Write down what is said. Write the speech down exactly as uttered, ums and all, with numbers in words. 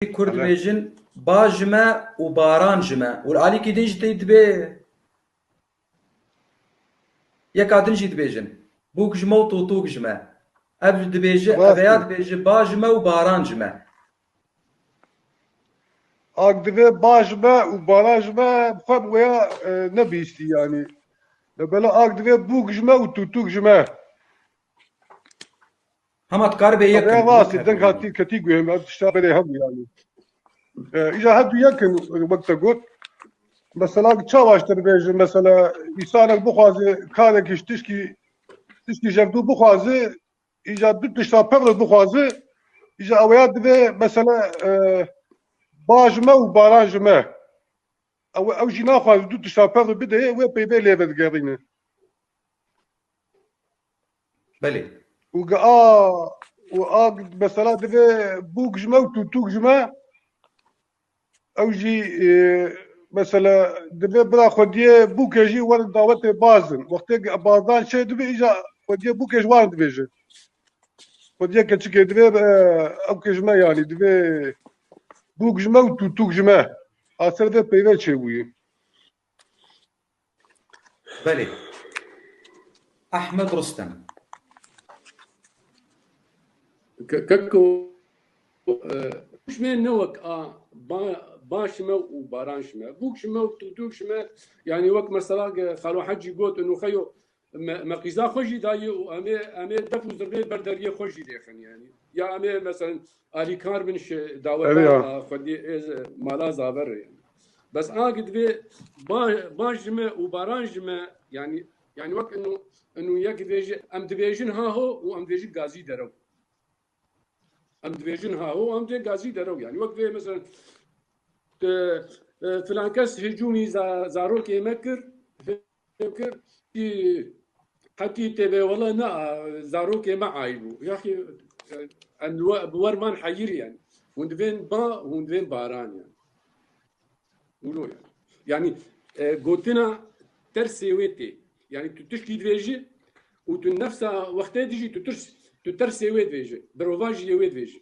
Kurd dibêjin ba ji me û baran ji me. Û li alîkî din jî tê dibê yeka din jî dibêjin. Bûk ji me û tûtûk ji me. Ev dibêje, ev ya dibêje ba ji me û baran ji me. Ak divê ba ji me û baran ji me, bi xwe bi wêya, e, nebihîstî yanî. Lebela ak divê bûk ji me û tûtûk ji me. Hema dikar bê yek. Ev rast e, deng hatî ketî guhê me, ev tişta berê hebû yanî. E, îja her du yek in, wek te got. Mesela çawa ji te dibêjin, mesela, însanek bixwaze karekî ji tişkî, tişkî ji hev du bixwaze, îja du tişta pevre bixwaze, îja ew ya divê, mesela, e, ba ji me û baran ji me. Ew, ew jî naxwaze du tişta pevre bidê, wê peyvê lê vedigerîne. Belê. Û ge-, a, û a, mesela divê bûk ji me û tûtûk ji me, ew jî, e, mesela divê bira xwediyê bûkê jî werin dawetê bazin. Wextê ge-, bazdan çê dibe, îja xwediyê bûkê ji wan dibêje. Xwediyê keçikê divê, e, ew kê ji me yanî, divê bûk ji me û tûtûk ji me. A ser vê peyvê çêbûyî. Belê. Ehmed Rustem. Ke-, keko, e, bûk ji me ne wek a ba-, ba ji me û baran ji me. Bûk ji me û tûtûk ji me, yanî wek mesela ke Xalo Hecî got, û xeyo me, me qîza xwe jî dayî û em ê, em ê def û zirnê ber deriyê xwe jî lêxin yanî. Ya em ê mesela alîkar bin şi daweta, evet, ya, a xwedî ê z-, mala zaver re yanî. Bes a ki divê ba, ba ji me û baran ji me, yanî, yanî wek inu, inu yek dibêje, em dibêjin ha ho û em dibêjin gazî derew. Em dibêjin ha ho, em dê gazî derew. Yanî wek vê mesela, e, e, filan kes hicûmî za-, zarokê me kir, fêm kir, ki hetî tê vê wele ne, zarokê me ayî bû. Yaxî, e, em bi we-, bi wer man heyirî yanî. Hûn divên ba, hûn divên baran yanî. Wilo yanî. Yanî, e, gotina tersê wê tê. Yanî tu tişkî dibêjî û tu nefsa wextê dijî tu tirs, tu tersê wê dibêjî. Birova jî yê wê dibêjî.